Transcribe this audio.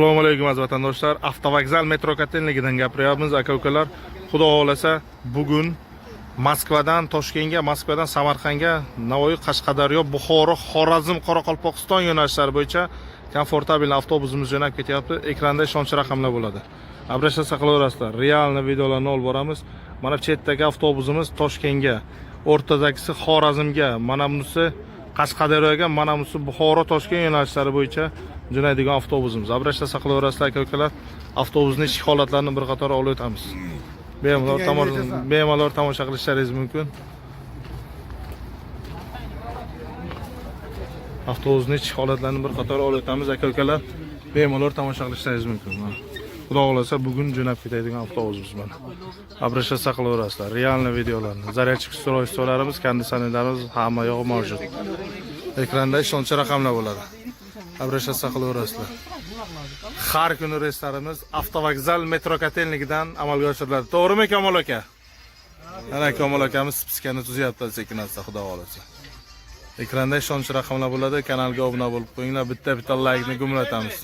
Assalomu alaykum, aziz vatandoshlar. Avtovokzal metro kotelnigidan gapiryapmiz, aka ukalar. Xudo xohlasa, bugun Moskvadan Toshkentga, Moskvadan Samarqandga, Navoiy, Qashqadaryo, Buxoro, Xorazm, Qoraqalpog'iston yo'nalishlari bo'yicha комфортабельный avtobusimiz jo'nab ketyapti. Ekranda ishonch raqamlar bo'ladi. Обращаться qilaverasizlar. Реальный videolarni olib boramiz. Mana bu chetdagi avtobusimiz Toshkentga, o'rtadagisi Xorazmga, mana bunisi Qashqadaryoga, mana bunisi Buxoro, Toshkent yo'nalishlari bo'yicha jo'naydigan avtobusimiz. Обращаться qilaverasizlar, aka ukalar. Avtobusning ichki holatlarini bir qator olib o'tamiz. Bemalol tomosha qilishlaringiz mumkin. Avtobusning ichki holatlarini bir qator olib o'tamiz, aka ukalar. Bemalol tomosha qilishlaringiz mumkin. Mana. Xudo xohlasa, bugun jo'nab ketadigan avtobusimiz mana. Обращаться qilaverasizlar. Реальный videolarni. Зарядчик устройство larimiz, konditsionerlarimiz, hamma yog'i mavjud. Ekranda ishonch raqamlar bo'ladi. Обращаться qilaverasizlar. Har kuni reyslarimiz avtovokzal metro kotelnigidan amalga oshiriladi. To'g'rimi, Kamol aka? Mana Kamol akamiz списка ni tuzyapti sekin asta, xudo xohlasa. Ekranda ishonch raqamlar bo'ladi. Kanalga obuna bo'lib qo'yinglar. Bitta-bitta laykni gumlatamiz.